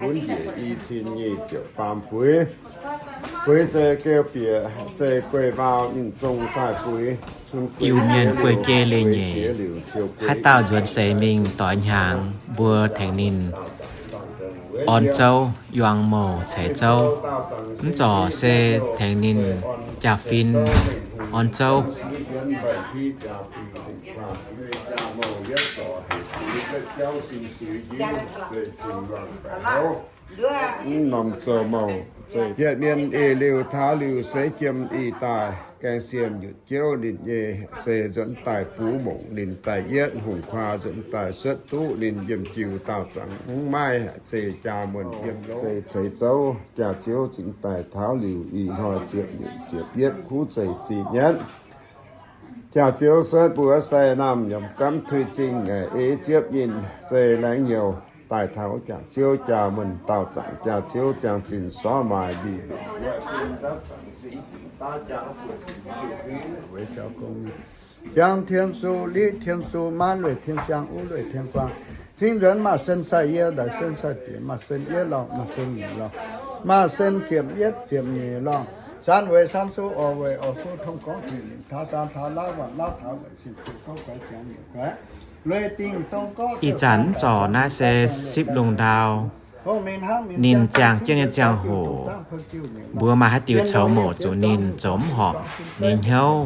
Funv njiec i cin nyic ziepc faam fuix. Fuix zeiz geu bieqc, zeiz guei vaau ninh zong daaih fuix. Iu-Mienh guei jei leiz-nyeic. Haaix dauh nzuonx seix mingh doix hnyangx, mbuo tengx ninh orn zouv, yuang mouc ceix zouv. Mv zorc se tengx ninh jaa-fin orn zouv. Mv norm zoux mouc, yietc mienh ih liuz taux liuz seix jiem ih daaih, gaeng sienh nyutc jouv ninh nyei, se nzuonx daaih buv mongc ninh daaih yietv, hungh kuaa nzuonx daaih suotv duqv ninh yiem jiu daauh zaangc mv maaih, se jaa muonh yiem se ceix zouv, jaax-ziouv zingx daaih taux liuz ih hnoi ziepc nyutc ziepc yietv kuv zeiz ziqc nyatv. Jaax-ziouv setv mbuo sai naamh yaac gamv tuix zingh ngaengc ei ziepv nyinh zei laengz nyouh daaih taux jaax-ziouv jaa muonh daauh zaangc jaax-ziouv ziangh zinh sorv maaih mbic. Jangx tien su, liqv tien su, maanv lueic tien siang, uv lueic tien guang. Cingv nzuonx maaih sen sai yie, ndaic sen sai diex, maaih sen yietv lorngh, maaih sen nyeic lorngh, maaih sen ziepc yietv ziepc nyeic lorngh, san weic san su, oix weic oix su, tong gorngv jiex nimc taux san taux lauv, waanc lauv taux weic sin su, gouv guaix ziangx nyeic guaix. Ih zanc mv zorc naaiv se sipv lungh ndau. Ninh ziangh jienv nyei ziangh hoc, mbuo maaih haaix diuc coux mouc zuqc ninh zoux mv horpc, ninh hnyouv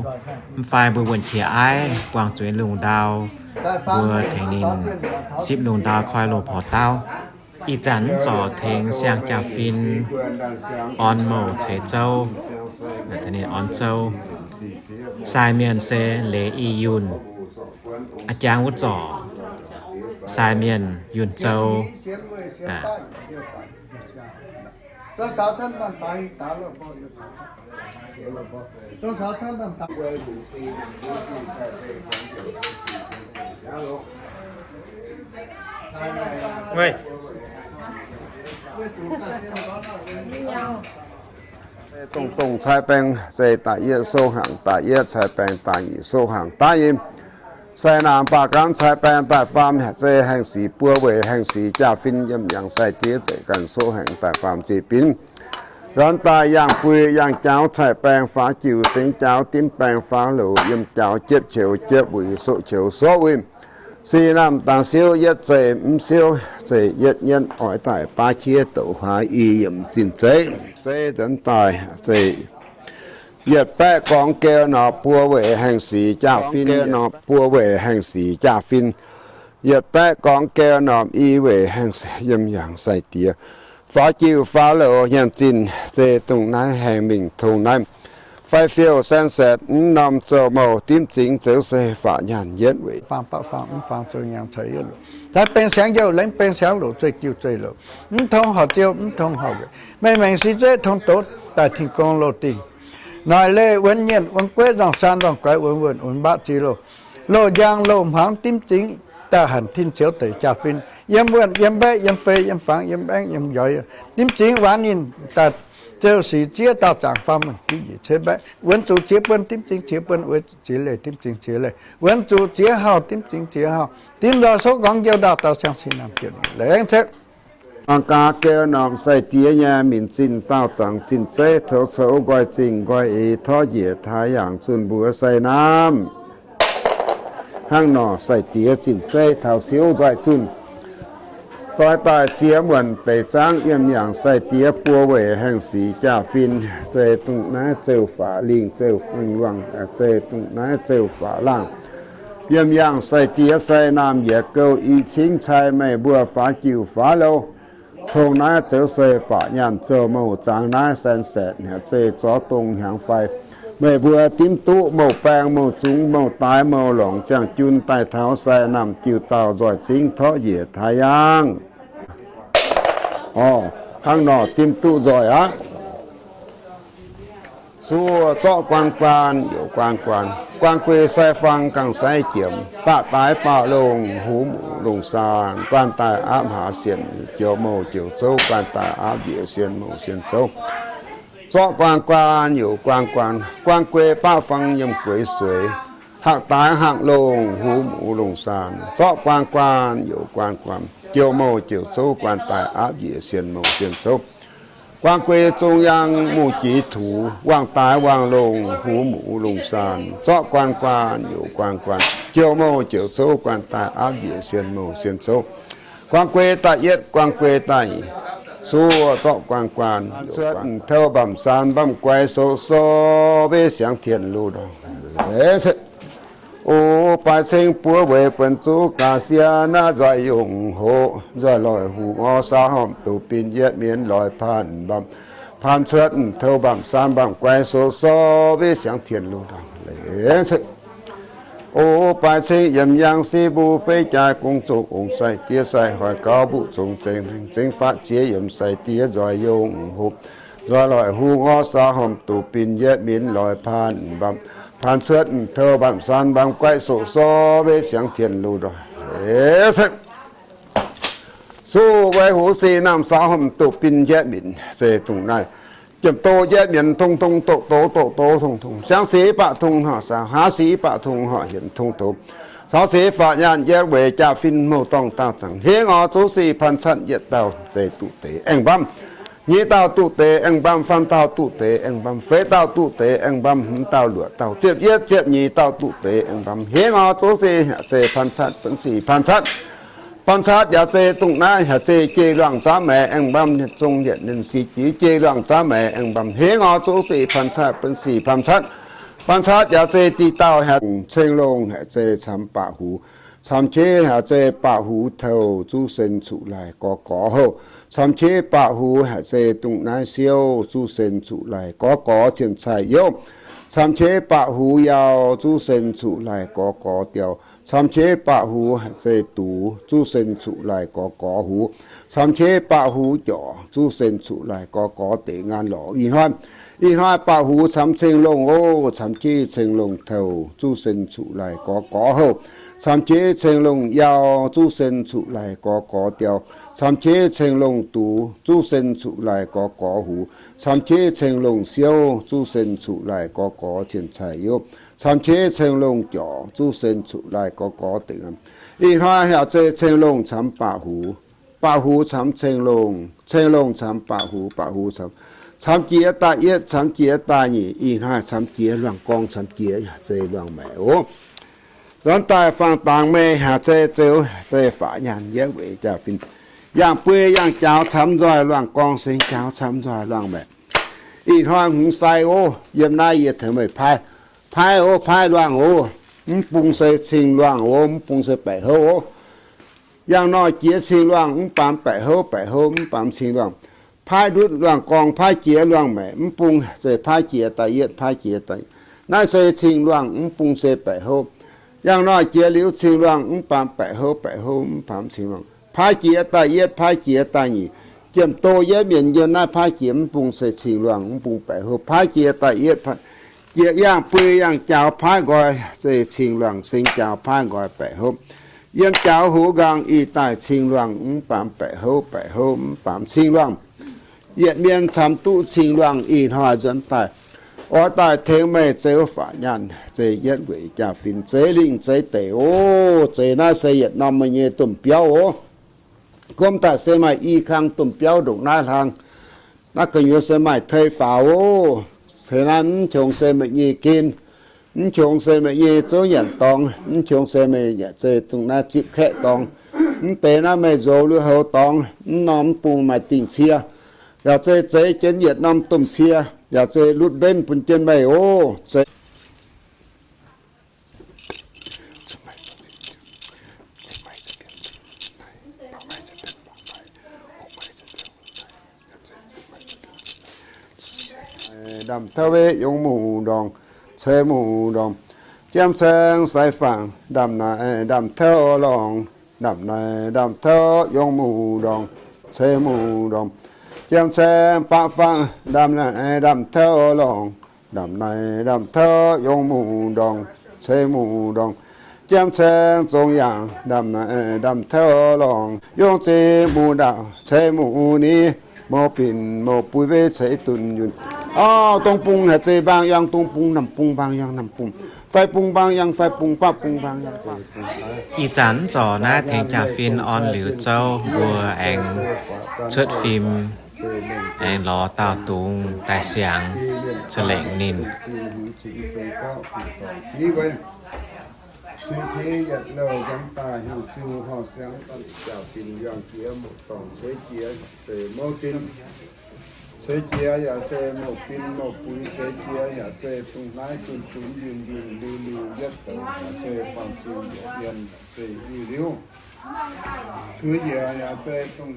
mv fai mbuo wuonh qiex aiv buangh zuqc nyei lungh ndau, mbuo tengx ninh sipv lungh ndau koi loz-porx dauh. Ih zanc mv zorc tengx siang-jaa-fin orn mouc ceix zouv, orn zouv. Sai mienh se Leiz I Yunh. A'jangx wuov zorc sai mienh yunh zouv. Dongh dongh cai baeng se da'yietv souv hnaangx da'yietv, cai baeng da'nyeic souv hnaangx da'nyeic. Sai naamh baac gamv cai baeng da'faam se haengh sic buo weic haengh sic jaa-fin yiem yangh sai diex zeiv ganh souv hnaangx da'faam zic binv. Nzuonx daaih yangh bui yangh jaux cai baeng faaux jiuc zengx jaux dimv baeng faaux loz yiem jaux jiepv qiex jiepv wuic soqv qiex soqv wuic. Sic naamh dangx siouv yietv zeiv mv siouv zeiv yietv nyietv oix daaih baav qiex douc huaax i yiem zinh zeiv. Zeiv nzuonx daaih zeiv yietc baeqv gorngv geu norm buo weic haengh sic jaa-fin, geu norm buo weic haengh sic jaa-fin. Yietc baeqv gorngv geu norm i weic haengh sic yiem yangh sai diex. Faaux jiuc faaux loz nyanc zinh se dongh naaiv haengh mingh tong naaiv. Fai fiouv san saetv mv norm zoux mouc dimv zingx zoux se faatv nyaanh yietv weic. Faang baqv faang mv faang zoux nyaanh caux yietv loc. Cai baeng siangx youh, laengz baeng siangx loc, zeiv jiuv zeiv loc. Mv tong horc ziouv, mv tong horc weic. Meih maengc si zeiv tong doz daaih tin-gong loz dingh. Noic leih wuonx nyienh wuonx gueiv nzangh saan nzangh guaix wuonx wuonh wuonx mbatv ziex loh. Loz njang loz hmuangx dimv zingx daaih hanc tin cioux deic jaa-fin. Yiem wuonh yiem mbaeqv yiem fei yiem fangx yiem baengv yiem njoix, dimv zingx waanx ninh daaih zouv sic ziex daauh zaangc faam wuonh juv njiec ceix mbaeqv. Wuonx zuqc ziex buonc dimv zingx ziex buonc, wuonx zuqc ziex leih dimv zingx ziex leih, wuonx zuqc ziex hauh dimv zingx ziex hauh. Dimv nzoih souv gorngv njoux ndaauh dauh siang sin naamh jienv laengz ceix. Mangc gaax geu norm sai diex nyei minc zinh daauh zaangc zinh zeiv, coux coux nqoi zingh nqoi eix, torqv njiec taaix yaangc zunh mbuox sai naamh. Hnangv nor sai diex zinh zeiv taux siouv nzoih zunh. Zoix daaih ziex muonc deix zaangv yiem yangh sai diex buo weic haengh sic jaa-fin, zeiv dongh naaiv zouv faatv lingh, zouv fun wangh, zeiv dongh naaiv zouv faatv laangh. Yiem yangh sai diex sai naamh yietc gouv i cingv cai meih mbuo faaux jiuv faaux louh. Tong naaiv zoux se faatv nyaanh zoux mouc zaangc naaiv san saetv hnyangx zeiv zorqv dongh hnyangx fai. Meih mbuo dimv duqv mouc baeng mouc zungx mouc daaix mouc longc ziangh jun daaih taux sai naamh jiu dauh nzoih cingv torqv njiec taaix yaangh. Orv, hnangv nor dimv duqv nzoih aqv. Suov zorqv guaan guaan, youc guaan guaan. Guaan guei sai fang, gangh sai jiemx, baqv daaix baqv longh, huv muc longh saan, guaan daaih aapv hlaax sien, joux mouc joux zouv, guaan daaih aapv njiec sien mouc sien zouv. Zorqv guaan guaan, youc guaan guaan, guaan guei baqv fang yiem gueix sueix, hakv daaix hakv longh, huv muc longh saan. Zorqv guaan guaan, youc guaan guaan. jouh mouh jouh zouv guan daaih aapv njiec sien mouh sien zouv. Guaan guei zong yaang mungh jiex tux, wangh daaix wangh longh huv muc lungh saan, zorqv guaan guaan youc guaan guaan, jouh mouh jouh zouv guan daaih aapv njiec sien mouh sien zouv. Guaan guei da'yietv, guaan guei da'nyeic, suov zorqv guaan guaan youc guaan, touv mbamv saan mbamv guai soqv sorv weiv siangx tien luv ndorngx. O baaix ceng buov weic buonc zuqv ga'sie naaiv nzoih yongh hoqc, nzoih loic huc ngor saa hormh doqc bin yietv mienz loic paanh mbamv, paanh cuotv touv mbamv saan mbamv guai soqv sorv weiv siangx tien luv ndorngx. O baaix ceng yiemc yaang siv mbuo fei jaaix gong zoqc ong sai diev sai hoic gauv mbuqv zong zengx zengx fatv ziex yiemc sai diev nzoih yongh hoqc, nzoih loic huc ngor saa hormh doqc bin yietv mienz loic paanh mbamv, paanh cuotv touv mbamv saan mbamv guai soqv sorv weiv siangx tien luv ndorngx. Suv weic huv sic namh saa hormh doqc bin yietv mienz se dongh naaiv. Jiem doqc yietv mienz tong tong doqc doz doqc doz tong tong, siangx sic baac tong hnangv saau, haav sic baac tong hnangv hienx tong toz, caux sic faatv nyaanh yietv weic jaa-fin mouh dorngh daauh zaangc. Hingv oix zuqv sic paanh catv yietv dauh se duqv deix aengx mbamv, nyeic dauh duqv deix aengx mbamv, faam dauh duqv deix aengx mbamv, feix dauh duqv deix aengx mbamv, hmz dauh luoqc dauh, ziepc yietv ziepc nyeic dauh duqv deix aengx mbamv. Hingv oix zuqv sic yaac zeiz paanh catv, benx sic paanh catv. Paanh catv yaac zeiz dongh naaiv, yaac zeiz jeiv luangh zaamv maengx aengx mbamv, zong yietc ninh sic jiex jeiv luangh zaamv maengx aengx mbamv. Hingv oix zuqv sic paanh catv, benx sic paanh catv. Paanh catv yaac zeiz diqc dauh yaac ceng longh, yaac zeiz camx baqc huv. Camx qiex yaac zeiz baqc huv touh zuqv sen cuqv laaih gorx gorx houh. Camx qiex baqc huv yaac zeiz dongh naaiv siouv zuqv sen cuqv laaih gorx gorx cien caih youv. Camx qiex baqc huv yau zuqv sen cuqv laaih gorx gorx diouh. Camx qiex baqc huv yaac zeiz dux zuqv sen cuqv laaih gorx gorx huv. Camx qiex baqc huv jorc zuqv sen cuqv laaih gorx gorx deix ngaanc lorqc. Ih hnoi, ih hnoi baqc huv camx ceng longh oc. Camx qiex ceng longh touh zuqv sen cuqv laaih gorx gorx houh. Camx qiex ceng longh yau zuqv sen cuqv laaih gorx gorx diouh. Camx qiex ceng longh dux zuqv sen cuqv laaih gorx gorx huv. Camx qiex ceng longh siouv zuqv sen cuqv laaih gorx gorx cien caih youv. Camx qiex ceng longh jorc zuqv sen cuqv laaih gorx gorx deix. Ih hnoi yaac zeiz ceng longh camx baqc huv, baqc huv camx ceng longh, ceng longh camx baqc huv, baqc huv camx, camx jiex da'yietv, camx jiex da'nyeic. Ih hnoi camx jiex luangh gorngv, camx jiex yaac zeiz luangh maengc oc. Nzuonx daaih fangx dangx meih yaac zeiz zeux, zeiz faatv nyaanh yietv weic jaa-fin. Yangh buo yangh jaux camx nzoih luangh gorngv, seng jaux camx nzoih luangh maengc. Ih hnoi hmz sai oc. Yiem naaiv yie tengx meih paaiv, paaiv oc, paaiv luangh oc. Mv bung se cing luangh oc, mv bung se baeqc houv oc. Yangh noic jiex cing luangh mv baamz baeqc houv, baeqc houv mv baamz cing luangh. Paaiv ndutv luangh gorngv, paaiv jiex luangh maengc, mv bung se paaiv jiex da'yietv, paaiv jiex da'nyeic. Naaiv se cing luangh, mv bung se baeqc houv. Yangh noic jiex liuz cing luangh mv baamz baeqc houv, baeqc houv mv baamz cing luangh. Paaiv jiex da'yietv, paaiv jiex da'nyeic. Jiem doz yietv mienz yiem naaiv paaiv jiex, mv bung se cing luangh, mv bung baeqc houv. Paaiv jiex da'yietv, paaiv jiex yangh buo yangh jaux paaiv nqoi, se cing luangh. Seng jaux paaiv nqoi baeqc houv. Yiem jaux hoz nqaang ih daaih cing luangh mv baamz baeqc houv, baeqc houv mv baamz cing luangh. Yietc mienh camx duqv cing luangh ih hnoi nzuonx daaih, oix daaih tengx meih zeux faatv nyaanh, zeiz yietv weic jaa-fin, zeix lingh zeix deic oc. Zeix naaiv se yietc norm meih nyei domh biauv oc. Gomv daaih se maaih i kang domh biauv ndongc naaiv hlang. Naaiv gu'nyuoz se maaih tei faaux oc. Teix naaiv mv qongx se meih nyei gen, mv qongx se meih nyei zouv nyanc dorngx, mv qongx se meih yaac zeiz dongh naaiv zipv kaeqv dorngx. Mv deix naaiv meih nzox lui-houx dorngx, mv norm mv bung maaih dingh cie, yaac zeiz zeix jienv yietc norm domh cie, yaac zeiz lutv mbenv bun jienv meih oc. Zeiz ndamv tauv weiv yongh muc ndorngx, ceix muc ndorngx, jiem caeng sai fangx, ndamv naaic ndamv tauv lorngx, ndamv naaic ndamv tauv yongh muc ndorngx, ceix muc ndorngx, jiem caeng baqv fangx, ndamv naaic ndamv tauv lorngx, ndamv naaic ndamv tauv yongh muc ndorngx, ceix muc ndorngx, jiem caeng zong yaangc, ndamv naaic ndamv tauv lorngx, yongh zinh muc ndaauh, ceix muc ni, mouz binc mouz buiv weiv ceix dunh yunh. Orv, dong bung haic zeiz mbaang yangh dong bung, namx bung mbaang yangh namx bung, fai bung mbaang yangh fai bung, baqv bung mbaang yangh baqv bung. Ih zanc mv zorc naaiv tengx jaa-fin orn liuz zouv mbuo aengx cuotv fim, aengx lorz dauh dungz daaih siangx, ca'lengc ninh. Seix jiex yietc louh nzangv daaih hnyouv ziuh horh siangx, jaa-fin yangh jiex mouc dorngc ceix jiex zeiz mouv dinv. Ceix jiex yaac zeiz mouc bin mouc buix, ceix jiex yaac zeiz dungh naaiv dunh zunx yinh yinh liuz liuz yietv douc, yaac zeiz faam-zinh yietc yienh zeiz yiuh liuv. Tuix njiec yaac zeiz dungh